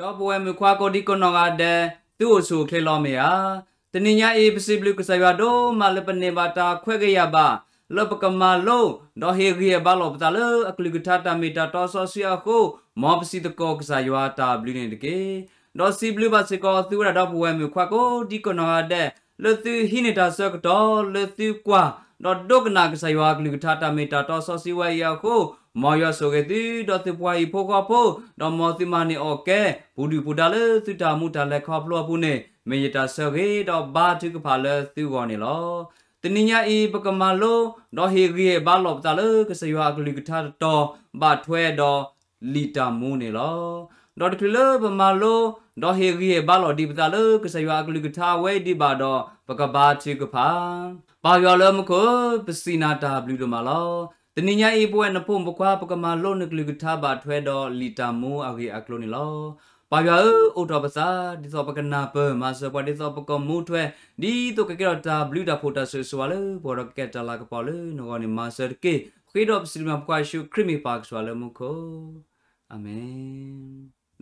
ဒီပုၢ်ဝဲၢ်မုၣ်ခွါကိးဒံကိးနီၢ်ဂၤဒဲး, သုအိၣ်ဆူၣ်အိၣ်ချ့လီၤမ့ၢ်ဧါ. တနံၤညါအံၤ ပစံးဘျုးကစၢ်ယွၤဒိၣ်မးလၢပန့ၢ်ဘၣ်တၢ်ခွဲးကယာ်ဘၣ် လၢပကမၤလိ ဒီးဟ့ၣ်ဂံၢ်ဟ့ၣ်ဘါလိာ်ပသးလၢအကလုၢ်ကထါတၢ်မ့ၢ်တၢ်တီစီဆှံအဃိ, မ်ပစံးသကိးကစၢ်ယွၤတၢ်ဘျုးန့ၣ်တက့ၢ်. ဒီးစံးဘျုးဘၣ်စ့ၢ်ကီးသုဝဲဒၣ်ဒီပုၢ်ဝဲၢ်မုၣ်ခွါကိးဒံကိးနီၢ်ဂၤဒဲး, လၢသုဟံးန့ၢ်တၢ်ဆၢကတီၢ် လၢသုကွၢ် ဒီးဒိကနၣ်ကစၢ်ယွၤအကလုၢ်ကထါတၢ်မ့ၢ်တၢ်တီစီဆှံဝဲအံၤအဃိ, မ်ယွၤဆိၣ်ဂ့ၤသု ဒီးသုပှၤဟံၣ်ဖိဃီဖိ, ဒီးမ်သုမၤန့ၢ်အီၣ်ကဲ ပူၤဒုၣ်ပူၤဒါလၢသုတၢ်မူတၢ်လဲၤခီဖျိအပူၤန့ၣ် မ့ၢ်ယတၢ်ဆၢဂ့ၤဒီးဘါထုကဖၣ်လၢသုဂီၢ်န့ၣ်လီၤ. တနံၤညါအံၤ ပကမၤလိ ဒီးဟ့ၣ်ဂံၢ်ဟ့ၣ်ဘါလိာ်ပသးလၢကစၢ်ယွၤအကလုၢ်ကထါတတီၤ ဘၣ်ထွဲဒီးလံာ်တၢ်မူန့ၣ်လီၤ. ဒီးတချုးလၢပမၤလိ ဒီးဟ့ၣ်ဂံၢ်ဟ့ၣ်ဘါလိာ်ဒံးပသးလၢကစၢ်ယွၤအကလုၢ်ကထါအဝဲအံၤဒံးဘၣ်ဒီး ပကဘါထုကဖၣ်. ပၢ်ယွၤလၢမူခိၣ်ဧၢ, ပစံးနၤတၢ်ဘျုးဒိၣ်မးလီၤ. တနံၤညါအံၤ ပဝဲနဖိမုၣ်ဖိခွါ ပကမၤလိနကလုၢ်ကထါဘၣ်ထွဲဒီးလံာ်တၢ်မူအဂ့ၢ်အကျိၤန့ၣ်လီၤ. ပၢ်ယွၤဧၢ, အိးထီၣ်ပသး ဒ်သိးပကနၢ်ပၢၢ်, မၤစၢၤပှၤဒ်သိးပကမူထွဲ, ဒ်သိးကကဲထီၣ်တၢ်ဘျုးတၢ်ဖှိၣ်တၢ်ဆိၣ်ဂ့ၤဆိၣ်ဝါလၢပဂီၢ်ဒီးကကဲတၢ်လၤကပီၤလၢနဂီၢ်န့ၣ် မၤစၢၤတက့ၢ်. ဃ့ဒီးပစံးဘျုးမၤပှၤယ့ၣ်ၡူးခရံာ်မ့ၢ်ပၢ်ကစၢ်လၢမူခိၣ်, အၤမ့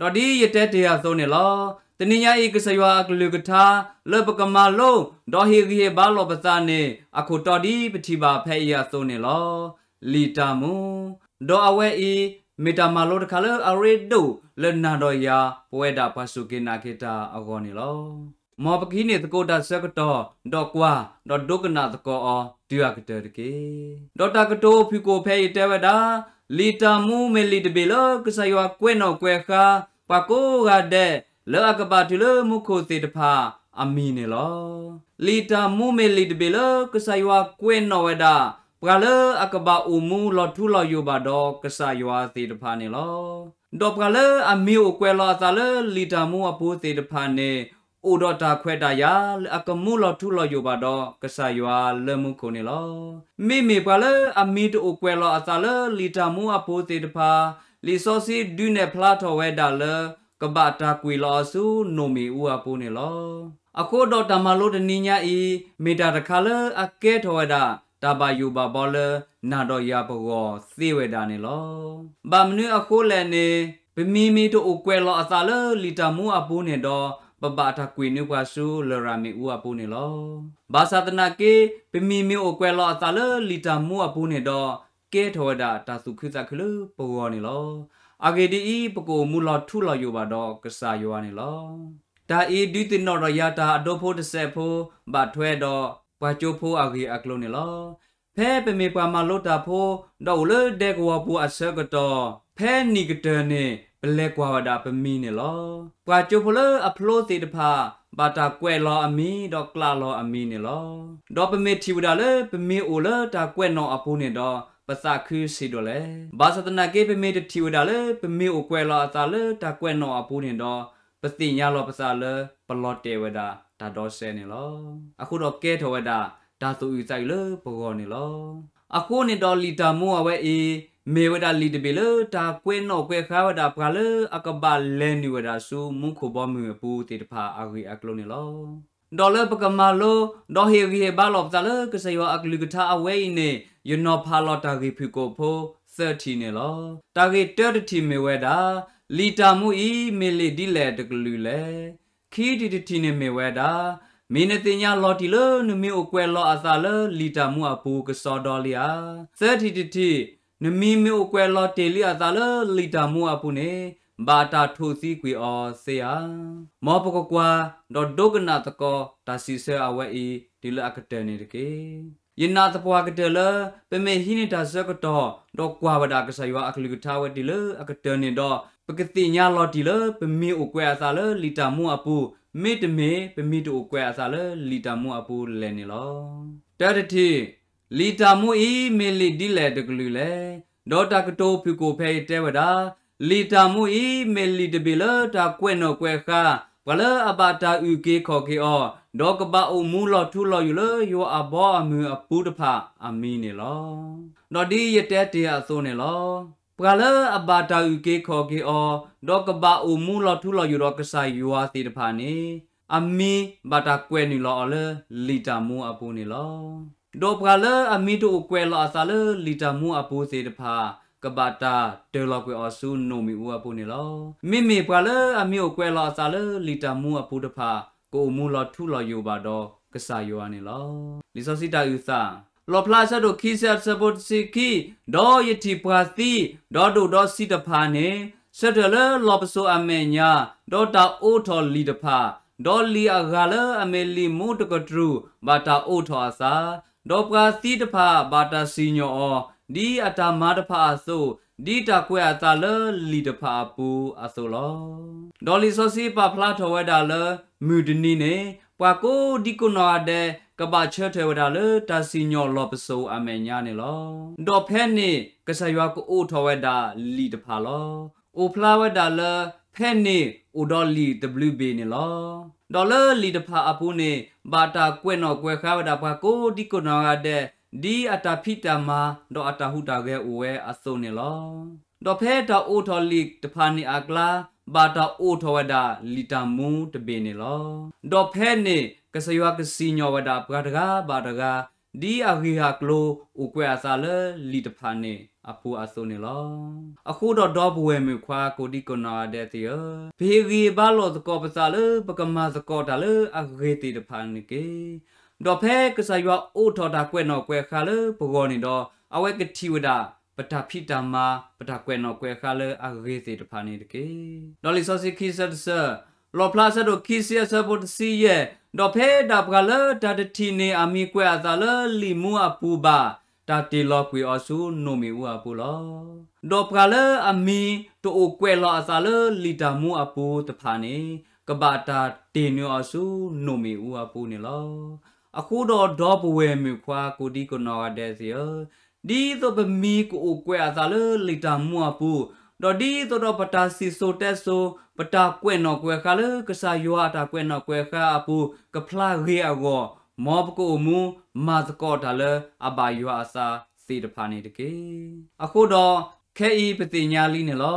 ၣ်. ဒီးဒ်ယတဲတ့ၢ်အသိးန့ၣ်လီၤ. တနံၤညါအံၤ ကစၢ်ယွၤအကလုၢ်ကထါ လၢပကမၤလိ ဒီးဟ့ၣ်ဂံၢ်ဟ့ၣ်ဘါလိာ်ပသးန့ၣ် အခိၣ်တီဒ်ပထံၣ်ဘၣ်ဖဲအံၤအသိးန့ၣ်လီၤ. လံာ်တၢ်မူ, ဒီးအဝဲအံၤ မ့ၢ်တၢ်မၤလိတခါလၢအရ့ဒိၣ်လၢနၤဒီးယၤ ပဝဲဒၣ်ပှၤစူၢ်က့ၤနာ်က့ၤတၢ်အဂီၢ်န့ၣ်လီၤ. မ်ပကဟံးန့ၢ်သကိးတၢ်ဆၢကတီၢ် ဒီးကွၢ် ဒီးဒိကနၣ်သကိးအီၤတုၤအကတၢၢ်တက့ၢ်. ဒီးတၢ်ကတိၤဖုၣ်ကိာ်ဖဲအံၤတဲဝဲဒၣ်, လံာ်တၢ်မူမ့ၢ်လံာ်တဘ့ၣ်လၢကစၢ်ယွၤကွဲးနီၣ်ကွဲးဃါ ပှၤကိးဂၤဒဲး လၢအကဘၣ်တုၤလၢမူခိၣ်သ့ၣ်တဖၣ်အမံၤန့ၣ်လီၤ. လံာ်တၢ်မူမ့ၢ်လံာ်တဘ့ၣ်လၢကစၢ်ယွၤကွဲးနီၣ်ဝဲဒၣ် ပှၤလၢအကဘၣ်အိၣ်မူလီၤထူလီၤယိာ်ဘၣ်ဒီးကစၢ်ယွၤသ့ၣ်တဖၣ်န့ၣ်လီၤ. ဒီးပှၤလၢအမံၤအိၣ်ကွဲးလီၤအသးလၢလံာ်တၢ်မူအပူၤသ့ၣ်တဖၣ်န့ၣ် အိၣ်ဒီးတၢ်ခွဲးတၢ်ယာ်လၢအကမူလီၤထူလီၤယိာ်ဘၣ်ဒီးကစၢ်ယွၤလၢမူခိၣ်န့ၣ်လီၤ. မ့မ့ၢ်ပှၤလၢအမံၤတအိၣ်ကွဲးလီၤအသးလၢလံာ်တၢ်မူအပူၤသ့ၣ်တဖၣ်, လံာ်စီဆှံဒုးနဲၣ်ဖျါထီၣ်ဝဲဒၣ်လၢ ကဘၣ်တၢ်ကွံာ်လီၤအီၤဆူနိၣ်မ့ၣ်အူအပူၤန့ၣ်လီၤ. အဃိဒီးတၢ်မၤလိတနံၤညါအံၤ မ့ၢ်တၢ်တခါလၢအကဲထီၣ်ဝဲဒၣ် တၢ်ဘၣ်ယိၣ်ဘၣ်ဘီလၢနၤဒီးယၤပဂီၢ်သ့ဝဲဒၣ်န့ၣ်လီၤ. ဘၣ်မနုၤအဃိလဲၣ်န့ၣ်, ပမံၤမ့ၢ်တအိၣ်ကွဲးလီၤအသးလၢလံာ်တၢ်မူအပူၤန့ၣ်ဒီး, ပဘၣ်တၢ်ကွံာ်နုာ်ပှၤဆူလရာ်မ့ၣ်အူအပူၤန့ၣ်လီၤ. ဘၣ်ဆၣ်သနာ်က့, ပမံၤမ့ၢ်အိၣ်ကွဲးလီၤအသးလၢလံာ်တၢ်မူအပူၤန့ၣ်ဒီး, ကဲထီၣ်ဝဲဒၣ်တၢ်သူၣ်ခုသးခုလၢပဂီၢ်န့ၣ်လီၤ. အဂ့ၢ်ဒ်အံၤ, ပကအိၣ်မူလီၤထူလီၤယိာ်ဘၣ်ဒီးကစၢ်ယွၤန့ၣ်လီၤ. တၢ်အံၤဒုးသ့ၣ်နီၣ်ထီၣ်ယၤတၢ်အဒိဖိတစဲးဖိ ဘၣ်ထွဲဒီးပှၤကၠိဖိအဂ့ၢ်အကျိၤန့ၣ်လီၤ. ဖဲပမ့ၢ်ပှၤမၤလိတၢ်ဖိ, ဒီးအိၣ်လၢဒဲကဝီၤပူၤအဆၢကတီၢ်, ဖဲနံၣ်ကတၢၢ်န့ၣ် ပလဲၤကွၢ်ဝဲဒၣ်ပမံၤန့ၣ်လီၤ. ပှၤကၠိဖိလၢအဖျိသ့ၣ်တဖၣ် ဘၣ်တၢ်ကွဲးလီၤအမံၤ ဒီးကျးလီၤအမံၤန့ၣ်လီၤ. ဒီးပမ့ၢ်ထံၣ်ဝဲဒၣ်လၢပမံၤအိၣ်လၢတၢ်ကွဲးနီၣ်အပူၤန့ၣ်ဒီး, ပသးခုဆံးဒိၣ်လဲၣ်. ဘၣ်ဆၣ်သနာ်က့ ပမ့ၢ်တထံၣ်ဝဲဒၣ်လၢပမံၤအိၣ်ကွဲးလီၤအသးလၢတၢ်ကွဲးနီၣ်အပူၤန့ၣ်ဒီး, ပသ့ၣ်ညါလီၤပသးလၢပလီၤတဲာ်ဝဲဒၣ်တၢ်ဒီစဲးန့ၣ်လီၤ. အဃိဒီးကဲထီၣ်ဝဲဒၣ်တၢ်သူၣ်အုးသးအုးလၢပဂီၢ်န့ၣ်လီၤ. အဃိန့ၣ်ဒီးလံာ်တၢ်မူအဝဲအံၤ, မ့ၢ်ဝဲဒၣ်လံာ်တဘ့ၣ်လၢတၢ်ကွဲးနီၣ်ကွဲးဃါဝဲဒၣ်ပှၤလၢအကဘၣ်လဲၤနုာ်ဝဲဒၣ်ဆူမူခိၣ်ဘီမုၢ်အပူၤသ့ၣ်တဖၣ်အဂ့ၢ်အကျိၤန့ၣ်လီၤ. ဒီးလၢပကမၤလိ, ဒီးဟ့ၣ်ဂံၢ်ဟ့ၣ်ဘါလိာ်ပသးလၢကစၢ်ယွၤအကလုၢ်ကထါအဝဲအံၤန့ၣ်, ယနီၤဖးလီၤတၢ်ဂ့ၢ်ဖုၣ်ကိာ်ဖိသၢထံၣ်န့ၣ်လီၤ. တၢ်ဂ့ၢ်တၢတထံၣ်မ့ၢ်ဝဲဒၣ်, လံာ်တၢ်မူအံၤမ့ၢ်လံာ်ဒ်လဲၣ်တကလုာ်လဲၣ်. ခံထံၣ်တထံၣ်န့ၣ်မ့ၢ်ဝဲဒၣ်, မ့ၢ်နသ့ၣ်ညါလီၤတံၢ်လၢနမံၤအိၣ်ကွဲးလီၤအသးလၢလံာ်တၢ်မူအပူၤကစီဒီလံဧါ. သၢထံၣ်တထံၣ်, နမံၤမ့ၢ်အိၣ်ကွဲးလီၤတ့ၢ်လံအသးလၢလံာ်တၢ်မူအပူၤန့ၣ်, ဘၣ်တၢ်ထိၣ်သံကွံာ်အီၤသ့ဧါ. မ်ပကကွၢ်, ဒီးဒိကနၣ်သကိးတၢ်စံးဆၢအဝဲအံၤတုၤလၢအကတၢၢ်န့ၣ်တက့ၢ်. ယနာ်သပှၢ်ကတၢၢ်လၢ ပမ့ၢ်ဟံးန့ၢ်တၢ်ဆၢကတီၢ် ဒီးကွၢ်ဝဲဒၣ်ကစၢ်ယွၤအကလုၢ်ကထါဝဲတုၤလၢအကတၢၢ်န့ၣ်ဒီး, ပကသ့ၣ်ညါလီၤတံၢ်လၢပမံၤအိၣ်ကွဲးအသးလၢလံာ်တၢ်မူအပူၤ, မ့တမ့ၢ်ပမံၤတအိၣ်ကွဲးအသးလၢလံာ်တၢ်မူအပူၤလဲၣ်န့ၣ်လီၤ. တၢတထံၣ်, လံာ်တၢ်မူအံၤမ့ၢ်လံာ်ဒ်လဲၣ်တကလုာ်လဲၣ်. ဒီးတၢ်ကတိၤဖုၣ်ကိာ်ဖဲအံၤတဲဝဲဒၣ်, လံာ်တၢ်မူအံၤမ့ၢ်လံာ်တဘ့ၣ်လၢတၢ်ကွဲးနီၣ်ကွဲးဃါ ပှၤလၢအဘၣ်တၢ်အုၣ်က့ၤခီၣ်က့ၤအီၤ, ဒီးကဘၣ်အိၣ်မူလီၤထူလီၤယိာ်လၢယွၤအဘီအမုၢ်အပူၤတဖၣ်အမံၤန့ၣ်လီၤ. ဒီးဒ်ယတဲတ့ၢ်အသိးန့ၣ်လီၤ. ပှၤလၢအဘၣ်တၢ်အုၣ်က့ၤခီၣ်က့ၤအီၤ, ဒီးကဘၣ်အိၣ်မူလီၤထူလီၤယိာ်ဒီးကစၢ်ယွၤသ့ၣ်တဖၣ်န့ၣ်, အမံၤဘၣ်တၢ်ကွဲးနုာ်လီၤအီၤလၢလံာ်တၢ်မူအပူၤန့ၣ်လီၤ. ဒီးပှၤလၢအမံၤတအိၣ်ကွဲးလီၤအသးလၢလံာ်တၢ်မူအပူၤသ့ၣ်တဖၣ်, ကဘၣ်တၢ်တ့ၢ်လီၤကွံာ်အီၤဆူနိၣ်မ့ၣ်အူအပူၤန့ၣ်လီၤ. မ့မ့ၢ်ပှၤလၢအမံၤအိၣ်ကွဲးလီၤအသးလၢလံာ်တၢ်မူအပူၤတဖၣ် ကအိၣ်မူလီၤထူလီၤယိာ်ဘၣ်ဒီးကစၢ်ယွၤန့ၣ်လီၤ. လံာ်စီဆှံတၢ်အုၣ်သး လီၣ်ဖျါအဆၢဒိၣ်ခံဆံအဆၢဖိတဆံခံ, ဒီးယထံၣ်ပှၤသံ, ဒီးဒိၣ်ဒီးဆံးတဖၣ်န့ၣ် ဆၢထၢၣ်လၢလီၢ်ပစိာ်အမဲာ်ညါ, ဒီးတၢ်အိးထီၣ်လံာ်တဖၣ်, ဒီးလံာ်အဂၤလၢအမ့ၢ်လံာ်မူတကတြူၢ် ဘၣ်တၢ်အိးထီၣ်အသး, ဒီးပှၤသံတဖၣ်ဘၣ်တၢ်စံၣ်ညီၣ်အီၤ, ဒ်အတၢ်မၤတဖၣ်အသိး, ဒ်တၢ်ကွဲးအသးလၢလံာ်တဖၣ်အပူၤအသိးလီၤ. ဒီးလံာ်စီဆှံပာ်ဖျါထီၣ်ဝဲဒၣ်လၢ မုၢ်တနံၤန့ၣ် ပှၤကိးဒံကိးနီၢ်ဂၤဒဲး ကဘၣ်ဆၢထၢၣ်ဝဲဒၣ်လၢတၢ်စံၣ်ညီၣ်လီၢ်ပစိာ်အမဲာ်ညါန့ၣ်လီၤ. ဒီးဖဲန့ၣ် ကစၢ်ယွၤကအိးထီၣ်ဝဲဒၣ်လံာ်တဖၣ်လီၤ. အိၣ်ဖျါဝဲဒၣ်လၢ ဖဲန့ၣ်အိၣ်ဒီးလံာ်တဘျုးဘ့ၣ်န့ၣ်လီၤ. ဒီးလၢလံာ်တဖၣ်အပူၤန့ၣ် ဘၣ်တၢ်ကွဲးနီၣ်ကွဲးဃါဝဲဒၣ်ပှၤကိးဒံကိးနီၢ်ဂၤဒဲး ဒ်အတၢ်ဖံးတၢ်မၤ ဒီးအတၢ်ဟူးတၢ်ဂဲၤအိၣ်ဝဲအသိးန့ၣ်လီၤ. ဒီးဖဲတၢ်အိးထီၣ်လံာ်တဖၣ်န့ၣ်အကျါ ဘၣ်တၢ်အိးထီၣ်ဝဲဒၣ်လံာ်တၢ်မူတဘ့ၣ်န့ၣ်လီၤ. ဒီးဖဲန့ၣ် ကစၢ်ယွၤကစံၣ်ညီၣ်ဝဲဒၣ်ပှၤတဂၤဘၣ်တဂၤ ဒ်အဂ့ၢ်အကျိၤအိၣ်ကွဲးအသးလၢလံာ်တဖၣ်န့ၣ်အပူၤအသိးန့ၣ်လီၤ. အဃိဒီးဒီပုၢ်ဝဲၢ်မုၣ်ခွါကိးဒံကိးနီၢ်ဂၤဒဲးသ့ၣ်ဧၢ, ပဟ့ၣ်ဂံၢ်ဟ့ၣ်ဘါလိာ်သကိးပသးလၢပကမၤသကိးတၢ်လၢအဂ့ၤသ့ၣ်တဖၣ်န့ၣ်တက့ၢ်. ဒီးဖဲကစၢ်ယွၤအိးထီၣ်တၢ်ကွဲးနီၣ်ကွဲးဃါလၢပဂီၢ်န့ၣ်ဒီး အဝဲကထံၣ်ဝဲဒၣ် ပတၢ်ဖံးတၢ်မၤ ပတၢ်ကွဲးနီၣ်ကွဲးဃါလၢအဂ့ၤသ့ၣ်တဖၣ်န့ၣ်တက့ၢ်. ဒီးလံာ်စီဆှံခံဆၢတဆၢ, လီၣ်ဖျါအဆၢဒိၣ်ခံဆံအဆၢဖိတဆံယဲၢ်, ဒီးဖဲဒၣ်ပှၤလၢတၢ်တထံၣ်န့ၢ်အမံၤကွဲးအသးလၢလံာ်မူအပူၤဘၣ်, တၢ်တ့ၢ်လီၤကွံာ်အီၤဆူနိၣ်မ့ၣ်အူအပူၤလီၤ. ဒီးပှၤလၢအမံၤတအိၣ်ကွဲးလီၤအသးလၢလံာ်တၢ်မူအပူၤတဖၣ်န့ၣ် ကဘၣ်တၢ်တ့ၢ်နုာ်အီၤဆူနိၣ်မ့ၣ်အူအပူၤန့ၣ်လီၤ. အဃိဒီးဒီပုၢ်ဝဲၢ်မုၣ်ခွါကိးဒံကိးနီၢ်ဂၤဒဲးသ့ၣ်ဧၢ, ဒ်သိးပမံၤကအိၣ်ကွဲးအသးလၢလံာ်တၢ်မူအပူၤ, ဒီးဒ်သိးဒီးပတၢ်စံၣ်စိၤတဲစိၤ ပတၢ်ကွဲးနီၣ်ကွဲးဃါလၢကစၢ်ယွၤအတၢ်ကွဲးနီၣ်ကွဲးဃါအပူၤ ကဖျါဂ့ၤအဂီၢ်, မ်ပကအိၣ်မူမၤသကိးတၢ်လၢအဘၣ်ယွၤအသးသ့ၣ်တဖၣ်န့ၣ်တက့ၢ်. အဃိဒီး ခဲအံၤပသ့ၣ်ညါလံန့ၣ်လီၤ.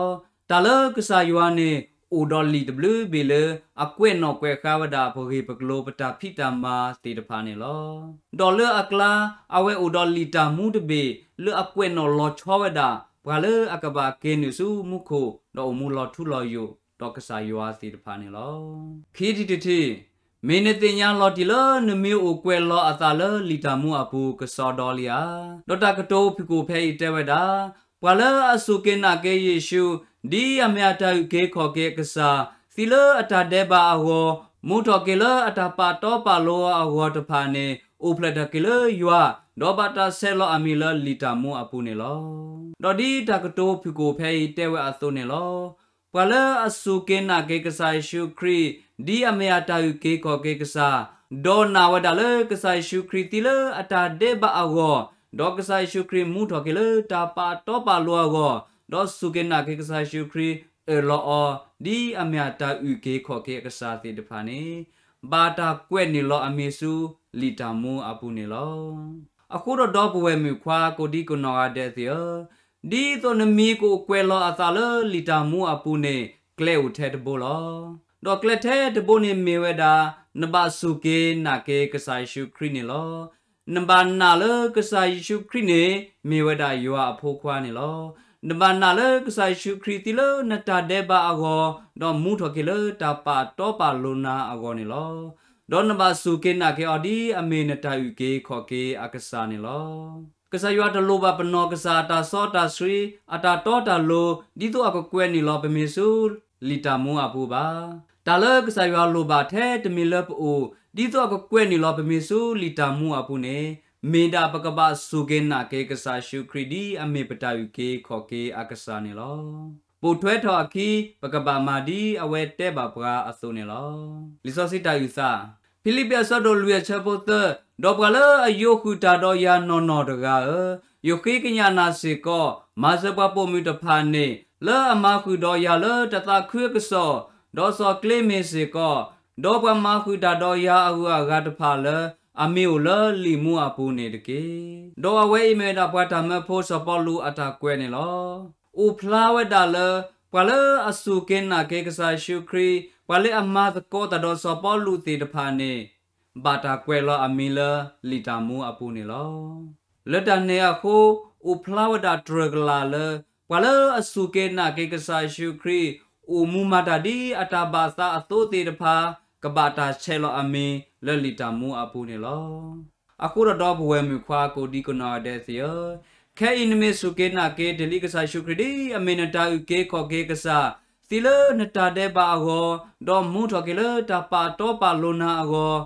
တၢ်လၢကစၢ်ယွၤန့ၣ် အိၣ်ဒီးလံာ်တဘျုးဘ့ၣ်လၢအကွဲးနီၣ်ကွဲးဃါဝဲဒၣ်ပဂ့ၢ်ပကျိၤ ပတၢ်ဖံးတၢ်မၤသ့ၣ်တဖၣ်န့ၣ်လီၤ. ဒီးလၢအကျါ အဝဲအိၣ်ဒီးလံာ်တၢ်မူတဘ့ၣ် လၢအကွဲးနီၣ်လီၤဆီဝဲဒၣ် ပှၤလၢအကဘၣ်က့ၤနုာ်ဆူမူခိၣ် ဒီးအိၣ်မူလီၤထူလီၤယိာ်ဒီးကစၢ်ယွၤသ့ၣ်တဖၣ်န့ၣ်လီၤ. ခံထံၣ်တထံၣ်, မ့ၢ်နသ့ၣ်ညါလီၤတံၢ်လၢနမံၤအိၣ်ကွဲးလီၤအသးလၢလံာ်တၢ်မူအပူၤ ကစီဒီလံဧါ. ဒီးတၢ်ကတိၤဖုၣ်ကိာ်ဖဲအံၤတဲဝဲဒၣ်, ပှၤလၢအစူၢ်က့ၤနာ်က့ၤယ့ၣ်ၡူး, ဒ်အမ့ၢ်အတၢ်အုၣ်က့ၤခီၣ်က့ၤအကစၢ်, သံလၢအတၢ်ဒဲးဘးအဂီၢ်, မူထီၣ်က့ၤလၢအတၢ်ပာ်တီပာ်လိၤအဂီၢ်တဖၣ်န့ၣ် အိၣ်ဖျဲၣ်ထီၣ်က့ၤလၢယွၤ, ဒီးဘၣ်တၢ်ဆဲးလီၤအမံၤလၢလံာ်တၢ်မူအပူၤန့ၣ်လီၤ. ဒီးဒ်တၢ်ကတိၤဖုၣ်ကိာ်ဖဲအံၤတဲဝဲအသိးန့ၣ်လီၤ. ပှၤလၢအစူၢ်က့ၤနာ်က့ၤကစၢ်ယ့ၣ်ၡူးခရံာ်, ဒ်အမ့ၢ်အတၢ်အုၣ်က့ၤခီၣ်က့ၤကစၢ်, ဒီးနာ်ဝဲဒၣ်လၢကစၢ်ယ့ၣ်ၡူးခရံာ်သံလၢအတၢ်ဒဲးဘးအဂီၢ်, ဒီးကစၢ်ယ့ၣ်ၡူးခရံာ်မူထီၣ်က့ၤလၢတၢ်ပာ်တီပာ်လိၤအဂီၢ်, ဒီးစူၢ်က့ၤနာ်က့ၤကစၢ်ယ့ၣ်ၡူးခရံာ်အၢၣ်လီၤအီၤ, ဒ်အမ့ၢ်အတၢ်အုၣ်က့ၤခီၣ်က့ၤအကစၢ်သ့ၣ်တဖၣ်န့ၣ်, ဘၣ်တၢ်ကွဲးန့ၢ်လီၤအမံၤဆူလံာ်တၢ်မူအပူၤန့ၣ်လီၤ. အဃိဒီးဒီပုၢ်ဝဲၢ်မုၣ်ခွါကိးဒံကိးနီၢ်ဂၤဒဲးသ့ၣ်ဧၢ, ဒ်သိးနမံၤကအိၣ်ကွဲးလီၤအသးလၢလံာ်တၢ်မူအပူၤန့ၣ် ကျဲအိၣ်ထဲတဘိလီၤ. ဒီးကျဲထဲတဘိန့ၣ်မ့ၢ်ဝဲဒၣ် နဘၣ်စူၢ်က့ၤနာ်က့ၤကစၢ်ယ့ၣ်ၡူးခရံာ်န့ၣ်လီၤ. နဘၣ်နာ်လၢကစၢ်ယ့ၣ်ၡူးခရံာ်န့ၣ် မ့ၢ်ဝဲဒၣ်ယွၤအဖိခွါန့ၣ်လီၤ. နဘၣ်နာ်လၢကစၢ်ယ့ၣ်ၡူးခရံာ်သံလၢနတၢ်ဒဲးဘးအဂီၢ်, ဒီးမူထီၣ်က့ၤလၢတၢ်ပာ်တီပာ်လိၤနၤအဂီၢ်န့ၣ်လီၤ. ဒီးနဘၣ်စူၢ်က့ၤနာ်က့ၤအီၤဒ်အမ့ၢ်နတၢ်အုၣ်က့ၤခီၣ်က့ၤအကစၢ်န့ၣ်လီၤ. ကစၢ်ယွၤတလိၣ်ဘၣ်ပနီၢ်ကစၢ်အတၢ်စီတၢ်ဆှံ အတၢ်တီတၢ်လိၤ ဒ်သိးအကကွဲးန့ၢ်လီၤပမံၤဆူလံာ်တၢ်မူအပူၤဘၣ်. တၢ်လၢကစၢ်ယွၤလိၣ်ဘၣ်ထဲတမံၤလၢပအိၣ် ဒ်သိးအကကွဲးန့ၢ်လီၤပမံၤဆူလံာ်တၢ်မူအပူၤန့ၣ်, မ့ၢ်ဒၣ်ပကဘၣ်စူၢ်က့ၤနာ်က့ၤကစၢ်ယ့ၣ်ၡူးခရံာ်ဒ်အမ့ၢ်ပတၢ်အုၣ်က့ၤခီၣ်က့ၤအကစၢ်န့ၣ်လီၤ. ပိာ်ထွဲထီၣ်အခံ ပကဘၣ်မၤဒ်အဝဲတဲဘၣ်ပှၤအသိးန့ၣ်လီၤ. လံာ်စီဆှံတၢ်အုၣ်သး ဖံလံးပံးအဆၢဒိၣ်လွံၢ်အဆၢဖိသၢ, ဒီးပှၤလၢအယိးဃုာ်တၢ်ဒီးယၤနီၢ်နီၢ်တဂၤဧၢ, ယဃ့ကညးနၤစ့ၢ်ကီး, မၤစၢၤပှၤပိာ်မုၣ်တဖၣ်န့ၣ် လၢအမၤဃုာ်ဒီးယၤလၢတၢ်သးခုအကစီၣ်, ဒီးစီၤကျ့မ့ၤစ့ၢ်ကီး, ဒီးပှၤမၤဃုာ်တၢ်ဒီးယၤအဂုၤအဂၤတဖၣ်လၢ အမံၤအိၣ်လၢလံာ်မူအပူၤန့ၣ်တက့ၢ်. ဒီးအဝဲအံၤမ့ၢ်ဝဲဒၣ်ပှၤတၢ်မၢဖိစီၤပီလူးအတၢ်ကွဲးန့ၣ်လီၤ. အိၣ်ဖျါဝဲဒၣ်လၢ ပှၤလၢအစူၢ်က့ၤနာ်က့ၤကစၢ်ယ့ၣ်ၡူးခရံာ်, ပှၤလၢအမၤသကိးတၢ်ဒီးစီၤပီလူးသ့ၣ်တဖၣ်န့ၣ် ဘၣ်တၢ်ကွဲးလီၤအမံၤလၢလံာ်တၢ်မူအပူၤန့ၣ်လီၤ. လၢတၢ်န့ၣ်အဃိ, အိၣ်ဖျါဝဲဒၣ်တြၢၢ်ကလာ်လၢ ပှၤလၢအစူၢ်က့ၤနာ်က့ၤကစၢ်ယ့ၣ်ၡူးခရံာ် အိၣ်မူမၤတၢ်ဒ်အတၢ်ဘၣ်သးအသိသ့ၣ်တဖၣ် ကဘၣ်တၢ်ဆဲးလီၤအမံၤလၢလံာ်တၢ်မူအပူၤန့ၣ်လီၤ. အဃိဒီးဒီပုၢ်ဝဲၢ်မုၣ်ခွါကိးဒံကနီၢ်ဂၤဒဲးသ့ၣ်ဧၢ, ခဲအံၤနမ့ၢ်စူၢ်က့ၤနာ်က့ၤတ့ၢ်လံကစၢ်ယ့ၣ်ၡူးခရံာ် ဒ်အမ့ၢ်နတၢ်အုၣ်က့ၤခီၣ်က့ၤကစၢ်, သံလၢနတၢ်ဒဲးဘးအဂီၢ်, ဒီးမူထီၣ်က့ၤလၢတၢ်ပာ်တီပာ်လိၤနၤအဂီၢ်,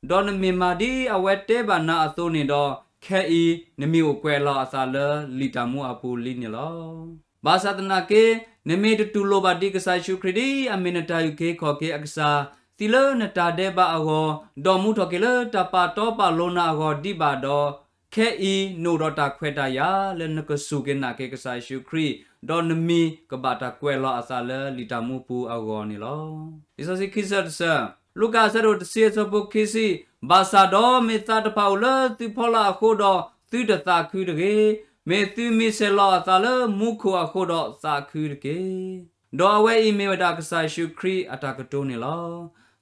ဒီးနမ့ၢ်မၤဒ်အဝဲတဲဘၣ်နၤအသိးန့ၣ်ဒီး, ခဲအံၤနမံၤအိၣ်ကွဲးလီၤအသးလၢလံာ်တၢ်မူအပူၤလံန့ၣ်လီၤ. ဘၣ်ဆၣ်သနာ်က့, နမ့ၢ်တတူၢ်လိာ်ဘၣ်ဒံးကစၢ်ယ့ၣ်ၡူးခရံာ်ဒ်အမ့ၢ်နတၢ်အုၣ်က့ၤခီၣ်က့ၤအကစၢ်, သံလၢနတၢ်ဒဲးဘးအဂီၢ်, ဒီးမူထီၣ်က့ၤလၢတၢ်ပာ်တီပာ်လိၤနၤအဂီၢ်ဒံးဘၣ်ဒီး, ခဲအံၤနအိၣ်ဒီးတၢ်ခွဲးတၢ်ယာ်လၢနကစူၢ်က့ၤနာ်က့ၤကစၢ်ယ့ၣ်ၡူးခရံာ်, ဒီးနမံၤကဘၣ်တၢ်ကွဲးလီၤအသးလၢလံာ်တၢ်မူပူၤအဂီၢ်န့ၣ်လီၤ. လံာ်စီဆှံခံဆၢတဆၢ, လူၤကၣ်အဆၢဒိၣ်တဆံအဆၢဖိခံဆံ, ဘၣ်ဆၣ်ဒီးမ့ၢ်သးတဖၣ်အိၣ်လၢသုဖီလာ်အဃိဒီးသုတသးခုတဂ့ၤ. မ့ၢ်သုမံၤဆဲးလီၤအသးလၢမူခိၣ်အဃိဒီးသးခုတက့ၢ်. ဒီးအဝဲအံၤမ့ၢ်ဝဲဒၣ်ကစၢ်ယ့ၣ်ၡူးခရံာ်အတၢ်ကတိၤန့ၣ်လီၤ.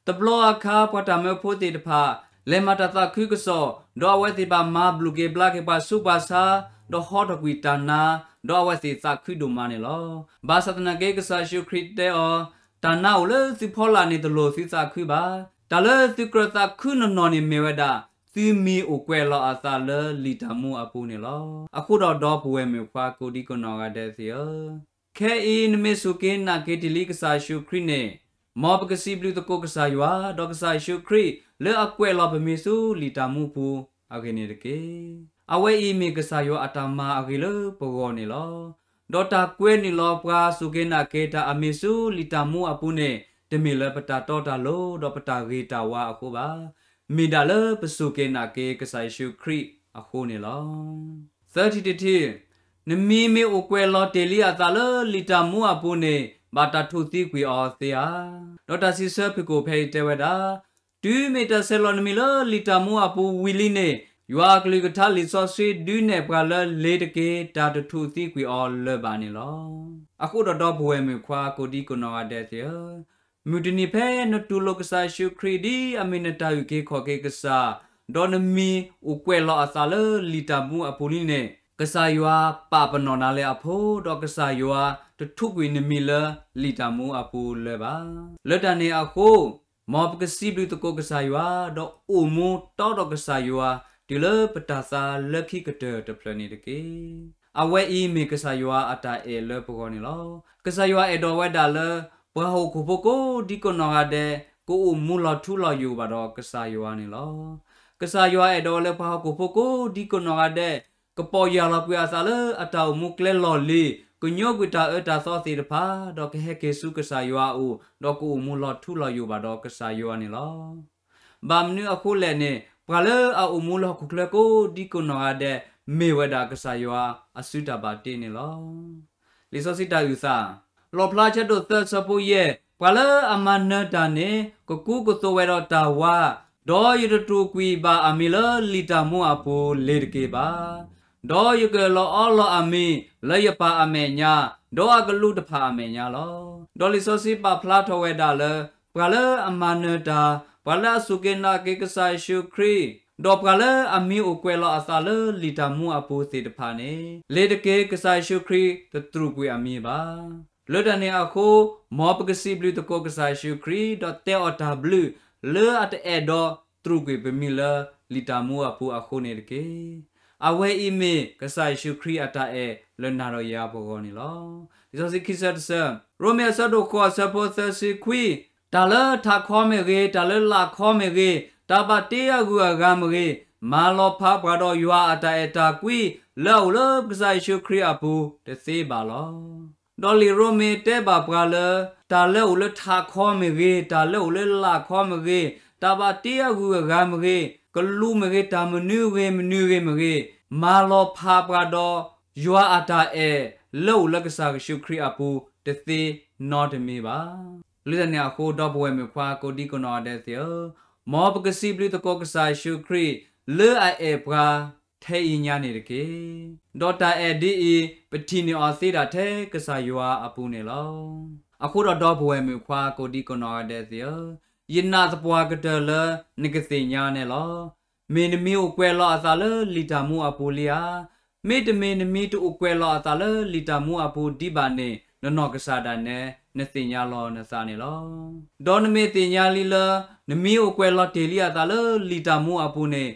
တဘျီအခါပှၤတၢ်မၢဖိသ့ၣ်တဖၣ် လဲၤမၤတၢ်သးခုကစီၣ်, ဒီးအဝဲသ့ၣ်ဘၣ်မၤဘျုးက့ၤဘျါက့ၤပှၤဆူးပှၤဆါ, ဒီးဟီထီၣ်ကွံာ်တၢ်နါ, ဒီးအဝဲသ့ၣ်သးခုဒိၣ်မးန့ၣ်လီၤ. ဘၣ်ဆၣ်သနာ်က့ကစၢ်ယ့ၣ်ၡူးခရံာ်တဲအီၤ, တၢ်နါအိၣ်လၢသုဖီလာ်န့ၣ်တလိၣ်သုသးခုဘၣ်. တၢ်လၢသုကြၢးသးခုနီၢ်နီၢ်န့ၣ်မ့ၢ်ဝဲဒၣ်, သုမံၤအိၣ်ကွဲးလီၤအသးလၢလံာ်တၢ်မူအပူၤန့ၣ်လီၤ. အဃိဒီးဒီပုၢ်ဝဲၢ်မုၣ်ခွါကိးဒံကနီၢ်ဂၤဒဲးသ့ၣ်ဧၢ, ခဲအံၤနမ့ၢ်စူၢ်က့ၤနာ်က့ၤတ့ၢ်လံကစၢ်ယ့ၣ်ၡူးခရံာ်န့ၣ်, မ်ပကစံးဘျုးသကိးကစၢ်ယွၤ, ဒီးကစၢ်ယ့ၣ်ၡူးခရံာ်လၢအကွဲးလီၤပမံၤဆူလံာ်တၢ်မူပူၤအဂ့ၢ်န့ၣ်တက့ၢ်. အဝဲအံၤမ့ၢ်ကစၢ်ယွၤအတၢ်မၤအဂ့ၢ်လၢပဂီၢ်န့ၣ်လီၤ. ဒီးတၢ်ကွဲးနုာ်လီၤပှၤစူၢ်က့ၤနာ်က့ၤတၢ်အမံၤဆူလံာ်တၢ်မူအပူၤန့ၣ်, တမ့ၢ်လၢပတၢ်တီတၢ်လိၤ ဒီးပတၢ်ဂ့ၤတၢ်ဝါအဃိဘၣ်. မ့ၢ်ဒၣ်လၢပစူၢ်က့ၤနာ်က့ၤကစၢ်ယ့ၣ်ၡူးခရံာ်အဃိန့ၣ်လီၤ. သၢထံၣ်တထံၣ်, နမံၤမ့ၢ်အိၣ်ကွဲးလီၤတ့ၢ်လံအသးလၢလံာ်တၢ်မူအပူၤန့ၣ်, ဘၣ်တၢ်ထူၣ်သံကွံာ်အီၤသ့ဧါ. ဒီးတၢ်စံးဆၢဖုၣ်ကိာ်ဖဲအံၤတဲဝဲဒၣ်, တုၤမ့ၢ်တၢ်ဆဲးလီၤနမံၤလၢလံာ်တၢ်မူအပူၤဝံၤလံန့ၣ်, ယွၤအကလုၢ်ကထါလံာ်စီဆှံဒုးနဲၣ်ပှၤလၢလ့ၤတက့ၢ် တၢ်တထူၣ်သံကွံာ်အီၤလၢၤဘၣ်န့ၣ်လီၤ. အဃိဒီးဒီပုၢ်ဝဲၢ်မုၣ်ခွါကိးဒံကနီၢ်ဂၤဒဲးသ့ၣ်ဧၢ, မုၢ်တနံၤဖဲနတူၢ်လိာ်ကစၢ်ယ့ၣ်ၡူးခရံာ်ဒ်အမ့ၢ်နတၢ်အုၣ်က့ၤခီၣ်က့ၤကစၢ်, ဒီးနမံၤအိၣ်ကွဲးလီၤအသးလၢလံာ်တၢ်မူအပူၤလံန့ၣ်, ကစၢ်ယွၤပာ်ပနီၣ်နၤလၢအဖိ, ဒီးကစၢ်ယွၤတထူၣ်ကွံာ်နမံၤလၢလံာ်တၢ်မူအပူၤလၢၤဘၣ်. လၢတၢ်န့ၣ်အဃိ, မ်ပကစံးဘျုးသကိးကစၢ်ယွၤ, ဒီးအိၣ်မူတီဒီးကစၢ်ယွၤ, တုၤလၢပတၢ်သါလၢခံကတၢၢ်တဖျၢၣ်န့ၣ်တက့ၢ်. အဝဲအံၤမ့ၢ်ကစၢ်ယွၤအတၢ်အဲၣ်လၢပဂီၢ်န့ၣ်လီၤ. ကစၢ်ယွၤအဲၣ်ဒိးဝဲဒၣ်လၢ ပှၤဟီၣ်ခိၣ်ဖိကိးဒံကနီၢ်ဂၤဒဲး ကအိၣ်မူလီၤထူလီၤယိာ်ဘၣ်ဒီးကစၢ်ယွၤန့ၣ်လီၤ. ကစၢ်ယွၤအဲၣ်ဒိးဝဲလၢပှၤဟီၣ်ခိၣ်ဖိကိးဒံကနီၢ်ဂၤဒဲး ကပီၢ်ယၢ်လီၤကွံာ်အသးလၢအတၢ်အိၣ်မူကျဲလီၢ်လံၤ, ကညိကွံာ်တၢ်အၢတၢ်သီသ့ၣ်တဖၣ်, ဒီးကဟဲက့ၤဆူကစၢ်ယွၤအအိၣ်, ဒီးကအိၣ်မူလီၤထူလီၤယိာ်ဘၣ်ဒီးကစၢ်ယွၤန့ၣ်လီၤ. ဘၣ်မနုၤအဃိလဲၣ်န့ၣ်, ပှၤလၢအအိၣ်မူလၢဟီၣ်ခိၣ်ချၢကိးဒံကနီၢ်ဂၤဒဲး မ့ၢ်ဝဲဒၣ်ကစၢ်ယွၤအစုတၢ်ဘၣ်တ့န့ၣ်လီၤ. လံာ်စီဆှံတၢ်အုၣ်သး, လီၣ်ဖျါဆၢဒိၣ်သၢဆၢဖိယဲၢ်, ပှၤလၢအမၤနၢၤတၢ်န့ၣ် ကကူကသိးဝဲဒီးတၢ်ဝါ, ဒီးယတတူၢ်ကွံာ်ဘၣ်အမံၤလၢလံာ်တၢ်မူအပူၤလ့ၤတက့ၢ်ဘၣ်. ဒီးယကလီၤအီလီၤအမံၤလၢယပၢ်အမဲာ်ညါ, ဒီးအကလူးတဖၣ်အမဲာ်ညါလီၤ. ဒီးလံာ်စီဆှံပာ်ဖျါထီၣ်ဝဲဒၣ်လၢ ပှၤလၢအမၤနၢၤတၢ်, ပှၤလၢအစူၢ်က့ၤနာ်က့ၤကစၢ်ယ့ၣ်ၡူးခရံာ်, ဒီးပှၤလၢအမံၤအိၣ်ကွဲးလီၤအသးလၢလံာ်တၢ်မူအပူၤသ့ၣ်တဖၣ်န့ၣ်, လ့ၤတက့ၢ် ကစၢ်ယ့ၣ်ၡူးခရံာ်တတူၢ်ကွံာ်အမံၤဘၣ်. လၢတၢ်န့ၣ်အဃိ, မ်ပကစံးဘျုးသကိးကစၢ်ယ့ၣ်ၡူးခရံာ် ဒီးတဲအီၤတၢ်ဘျုး လၢအတအဲၣ်ဒိးတူၢ်ကွံာ်ပမံၤလၢလံာ်တၢ်မူအပူၤအဃိန့ၣ်တက့ၢ်. အဝဲအံၤမ့ၢ်ကစၢ်ယ့ၣ်ၡူးခရံာ်အတၢ်အဲၣ်လၢနၤဒီးယၤပဂီၢ်န့ၣ်လီၤ. လံာ်စီဆှံခံဆၢတဆၢ, ရိမ့ၤအဆၢဒိၣ်ဃိးအဆၢဖိသၢဆံခွံ, တၢ်လၢထးခီမ့ၢ်ဂ့ၤ, တၢ်လၢလာ်ခီမ့ၢ်ဂ့ၤ, တၢ်ဘၣ်တ့အဂုၤအဂၤမ့ၢ်ဂ့ၤ, မၤလီၤဖးပှၤဒီးယွၤအတၢ်အဲၣ်တၢ်ကွံ လၢအအိၣ်လၢကစၢ်ယ့ၣ်ၡူးခရံာ်အပူၤတသ့ဘၣ်လီၤ. ဒီးလံာ်ရိမ့ၤတဲဘၣ်ပှၤလၢ တၢ်လၢအိၣ်လၢထးခီမ့ၢ်ဂ့ၤ, တၢ်လၢအိၣ်လၢလာ်ခီမ့ၢ်ဂ့ၤ, တၢ်ဘၣ်တ့အဂုၤအဂၤမ့ၢ်ဂ့ၤ, ကလူးမ့ၢ်ဂ့ၤ, တၢ်မနုၤဂ့ၤမနုၤဂ့ၤမ့ၢ်ဂ့ၤ, မၤလီၤဖးပှၤဒီး ယွၤအတၢ်အဲၣ် လၢအိၣ်လၢကစၢ်ယ့ၣ်ၡူးခရံာ်အပူၤတသ့နီတမံၤဘၣ်. လၢတၢ်န့ၣ်အဃိ ဒီပုၢ်ဝဲၢ်မုၣ်ခွါကိးဒံကနီၢ်ဂၤဒဲးသ့ၣ်ဧၢ, မ်ပကစံးဘျုးသကိးကစၢ်ယ့ၣ်ၡူးခရံာ် လၢအအဲၣ်ပှၤ ထဲအံၤညါန့ၣ်တက့ၢ်. ဒီးတၢ်အဲၣ်ဒ်အံၤ, ပထံၣ်န့ၢ်အီၤသ့ဒၣ်ထဲကစၢ်ယွၤအပူၤန့ၣ်လီၤ. အဃိဒီးဒီပုၢ်ဝဲၢ်မုၣ်ခွါကိးဒံကနီၢ်ဂၤဒဲးသ့ၣ်ဧၢ, ယနာ်သပှၢ်ကတၢၢ်လၢနကသ့ၣ်ညါန့ၣ်လီၤ. မ့ၢ်နမံၤအိၣ်ကွဲးလီၤအသးလၢလံာ်တၢ်မူအပူၤလံဧါ. မ့တမ့ၢ်နမံၤတအိၣ်ကွဲးလီၤအသးလၢလံာ်တၢ်မူအပူၤဒံးဘၣ်န့ၣ် နနီၢ်ကစၢ်ဒၣ်နဲ နသ့ၣ်ညါလီၤနသးန့ၣ်လီၤ. ဒီးနမ့ၢ်သ့ၣ်ညါလံလၢ နမံၤအိၣ်ကွဲးလီၤတ့ၢ်လံအသးလၢလံာ်တၢ်မူအပူၤန့ၣ်,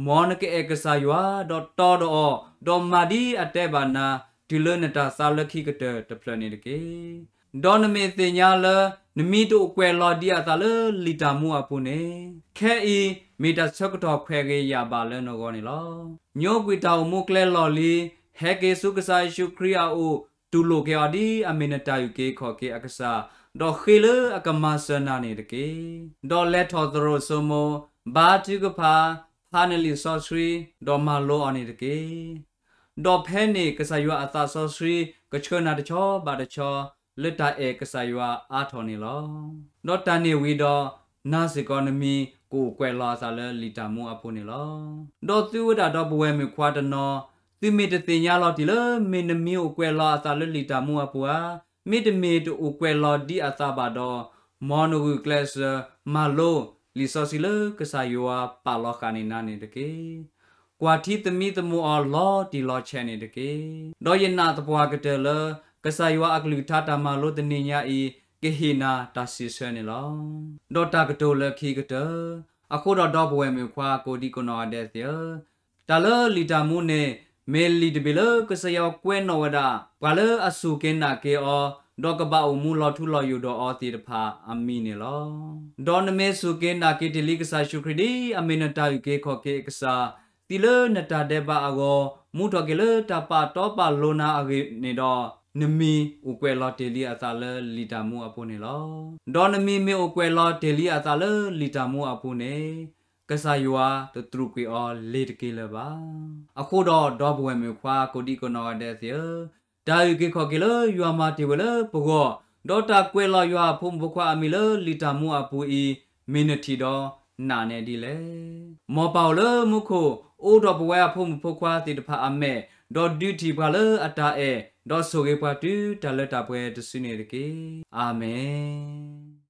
မ်နကအဲၣ်ကစၢ်ယွၤ ဒီးတီဒီးအီၤ, ဒီးမၤဒ်အတဲဘၣ်နၤ တုၤလၢနတၢ်သါလၢခံကတၢၢ်တဖျၢၣ်န့ၣ်တက့ၢ်. ဒီးနမ့ၢ်သ့ၣ်ညါလၢ နမံၤတအိၣ်ကွဲးလီၤဒံးအသးလၢလံာ်တၢ်မူအပူၤန့ၣ်, ခဲအံၤမ့ၢ်တၢ်ဆၢကတီၢ်ခွဲးဂ့ၤယာ်ဘၣ်လၢနဂီၢ်န့ၣ်လီၤ. ညိကွံာ်တၢ်အိၣ်မူကျဲလီၢ်လံၤ, ဟဲက့ၤဆူကစၢ်ယ့ၣ်ၡူးခရံာ်အအိၣ်, တူၢ်လိာ်က့ၤအီၤဒ်အမ့ၢ်နတၢ်အုၣ်က့ၤခီၣ်က့ၤအကစၢ်, ဒီးဃ့လၢအကမၤစၢၤနၤန့ၣ်တက့ၢ်. ဒီးလဲၤထီၣ်သရိာ်စိမိၤ, ဘါထုကဖၣ်, ဖးနလံာ်စီဆှံ, ဒီးမၤလိအီၤန့ၣ်တက့ၢ်. ဒီးဖဲန့ၣ်ကစၢ်ယွၤအသးစီဆှံ ကဆှၢနၤတဆီဘၣ်တဆီ လၢတၢ်အဲၣ်ကစၢ်ယွၤအါထီၣ်န့ၣ်လီၤ. ဒီးတၢ်န့ၣ်ဝံၤဒီး နၤစ့ၢ်ကီးနမံၤကအိၣ်ကွဲးလီၤအသးလၢလံာ်တၢ်မူအပူၤန့ၣ်လီၤ. ဒီးသုဝဲဒၣ်ဒီပုၢ်ဝဲၢ်မုၣ်ခွါတနီၤ, သုမ့ၢ်တသ့ၣ်ညါလီၤတံၢ်လၢ မ့ၢ်နမံၤအိၣ်ကွဲးလီၤအသးလၢလံာ်တၢ်မူအပူၤဧါ, မ့တမ့ၢ်တအိၣ်ကွဲးလီၤဒံးအသးဘၣ်ဒီး, မ်နဂုာ်ကျဲးစၢး မၤလိလံာ်စီဆှံလၢကစၢ်ယွၤပာ်လီၤဃာ်န့ၢ်နၤန့ၣ်တက့ၢ်. ကွၢ်ထံသမံသမိးအီၤလီၤတံၢ်လီၤဆဲးန့ၣ်တက့ၢ်. ဒီးယနာ်သပှၢ်ကတၢၢ်လၢ ကစၢ်ယွၤအကလုၢ်ကထါတၢ်မၤလိတနံၤညါအံၤ ကဟ့ၣ်နၤတၢ်စံးဆၢန့ၣ်လီၤ. ဒီးတၢ်ကတိၤလၢခံကတၢၢ်, အဃိဒီးဒီပုၢ်ဝဲၢ်မုၣ်ခွါကိးဒံကိးနီၢ်ဂၤဒဲးသ့ၣ်ဧၢ, တၢ်လၢလံာ်တၢ်မူန့ၣ် မ့ၢ်လံာ်တဘ့ၣ်လၢကစၢ်ယွၤကွဲးနီၣ်ဝဲဒၣ် ပှၤလၢအစူၢ်က့ၤနာ်က့ၤအီၤ, ဒီးကဘၣ်အိၣ်မူလီၤထူလီၤယိာ်ဒီးအီၤသ့ၣ်တဖၣ်အမံၤန့ၣ်လီၤ. ဒီးနမ့ၢ်စူၢ်က့ၤနာ်က့ၤတ့ၢ်လံကစၢ်ယ့ၣ်ၡူးခရံာ်ဒ်အမ့ၢ်နတၢ်အုၣ်က့ၤခီၣ်က့ၤအကစၢ်, သံလၢနတၢ်ဒဲးဘးအဂီၢ်, မူထီၣ်က့ၤလၢတၢ်ပာ်တီပာ်လိၤနၤအဂ့ၢ်န့ၣ်ဒီး, နမံၤအိၣ်ကွဲးလီၤတ့ၢ်လံအသးလၢလံာ်တၢ်မူအပူၤန့ၣ်လီၤ. ဒီးနမံၤမ့ၢ်အိၣ်ကွဲးလီၤတ့ၢ်လံအသးလၢလံာ်တၢ်မူအပူၤန့ၣ်, ကစၢ်ယွၤတတြူာ်ကွံာ်အီၤလ့ၤတက့ၢ်လၢၤဘၣ်. အဃိဒီးဒီပုၢ်ဝဲၢ်မုၣ်ခွါကိးဒံကိးနီၢ်ဂၤဒဲးသ့ၣ်ဧၢ, တၢ်အုၣ်က့ၤခီၣ်က့ၤလၢယွၤမၤတ့ၢ်ဝဲလၢပဂီၢ်, ဒီးတၢ်ကွဲးလီၤယွၤအဖိမုၣ်ဖိခွါအမံၤလၢလံာ်တၢ်မူအပူၤအံၤ, မ့ၢ်နထံၣ်ဒီးနာ်န့ၢ်ဒ်လဲၣ်. မ်ပၢ်အိၣ်လၢမူခိၣ်, အိးထီၣ်ပဝဲအဖိမုၣ်ဖိခွါသ့ၣ်တဖၣ်အမဲာ်, ဒီးဒုးထံၣ်ပှၤလၢအတၢ်အဲၣ်, ဒီးဆိၣ်ဂ့ၤပှၤတုၤတၢ်လၢတၢ်ပှဲၤတစုန့ၣ်တက့ၢ်. အၤမ့ၣ်.